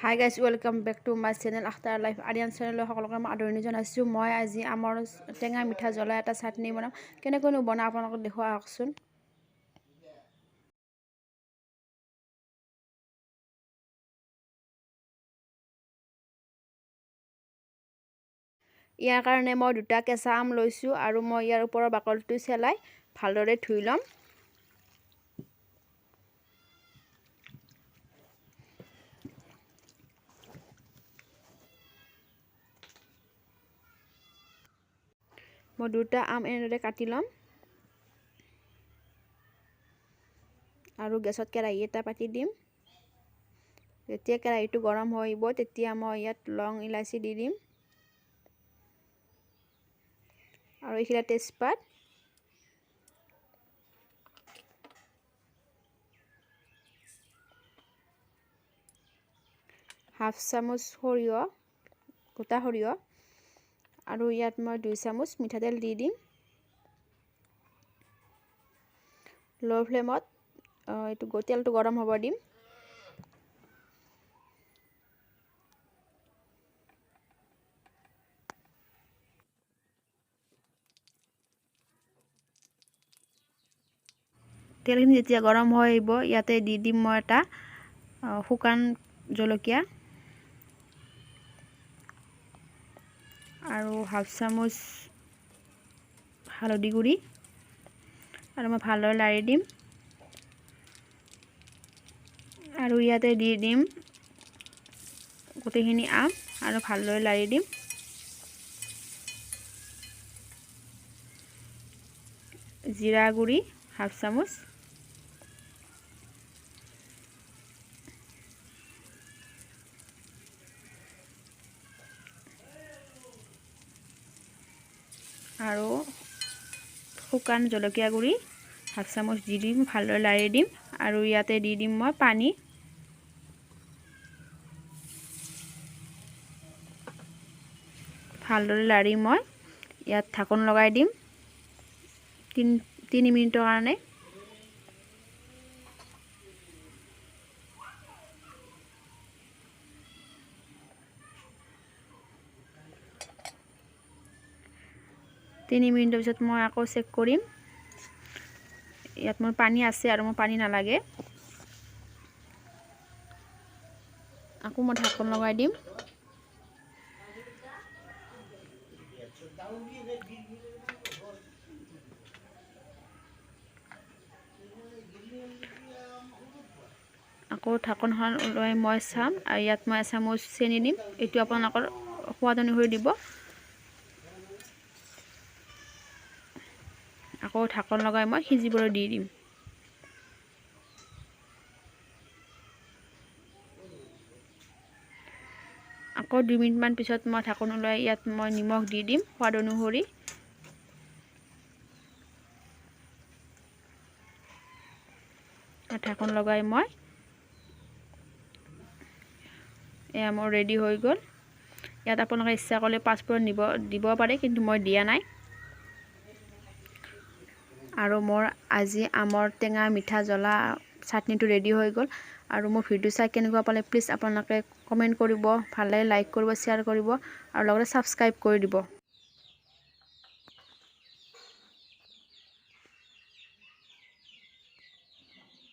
Hi guys, welcome back to my channel Akhtar life Aryan চেনেলৰ সকলোকে মই আদৰণি জনাইছোঁ। মই আজি আমৰ টেঙা মিঠা জ্বলা এটা চাটনি বনাম। কেনেকৈনো বনাওঁ আপোনালোকক দেখুৱাই আহকচোন। ইয়াৰ কাৰণে মই দুটা কেঁচা আম লৈছোঁ আৰু মই ইয়াৰ ওপৰৰ বাকলিটো চেলাই ভালদৰে ধুই ল'ম। মই দুটা আম এনেদৰে কাটি ল'ম আৰু গেছত কেৰাহী এটা পাতি দিম। যেতিয়া কেৰাহীটো গৰম হৈ আহিব, তেতিয়া মই ইয়াত লং ইলাচি দি দিম আৰু এইখিলা তেজপাত, হাফ চামুচ সৰিয়হ, গোটা সৰিয়হ আৰু ইয়াত মই 2 চামুচ মিঠাতেল দি দিম। ল' ফ্লেমত এইটো তেলটো গৰম হ'ব দিম। তেলখিনি যেতিয়া গৰম হৈ আহিব, ইয়াতে দি দিম মই এটা শুকান জলকীয়া আৰু হাফ চামুচ হালধি গুড়ি আৰু মই ভালদৰে লাৰি দিম। আৰু ইয়াতে দি দিম গোটেইখিনি আম আৰু ভালদৰে লাৰি দিম। জিৰা গুড়ি হাফ চামুচ, আৰু শুকান জলকীয়া গুড়ি হাফ চামুচ দি দিম, ভালদৰে লাৰি দিম। আৰু ইয়াতে দি দিম মই পানী। ভালদৰে লাৰি মই ইয়াত ঢাকোন লগাই দিম 3 মিনিটৰ কাৰণে। তিনি মিনিটৰ পিছত মই আকৌ চেক কৰিম। ইয়াত মোৰ পানী আছে আৰু মোৰ পানী নালাগে। আকৌ মই ঢাকোন লগাই দিম। আকৌ ঢাকোনখন ওলাই মই চাম আৰু ইয়াত মই এচামুচ চেনি দিম। এইটো আপোনালোকৰ সোৱাদ অনুসৰি দিব। আকৌ ঢাকোন লগাই মই সিজিবলৈ দি দিম। আকৌ 2 মিনিটমান পিছত মই ঢাকোন ওলাই ইয়াত মই নিমখ দি দিম সোৱাদ অনুসৰি। ঢাকোন লগাই মই এয়া মোৰ ৰেডি হৈ গ'ল। ইয়াত আপোনালোকে ইচ্ছা কৰিলে পাঁচফোৰণ দিব পাৰে, কিন্তু মই দিয়া নাই। আৰু মোৰ আজি আমৰ টেঙা মিঠা জ্বলা চাটনিটো ৰেডি হৈ গ'ল। আৰু মোৰ ভিডিঅ' চাই কেনেকুৱা পালে প্লিজ আপোনালোকে কমেণ্ট কৰিব, ভাল লাগে লাইক কৰিব, শ্বেয়াৰ কৰিব আৰু লগতে ছাবস্ক্ৰাইব কৰি দিব।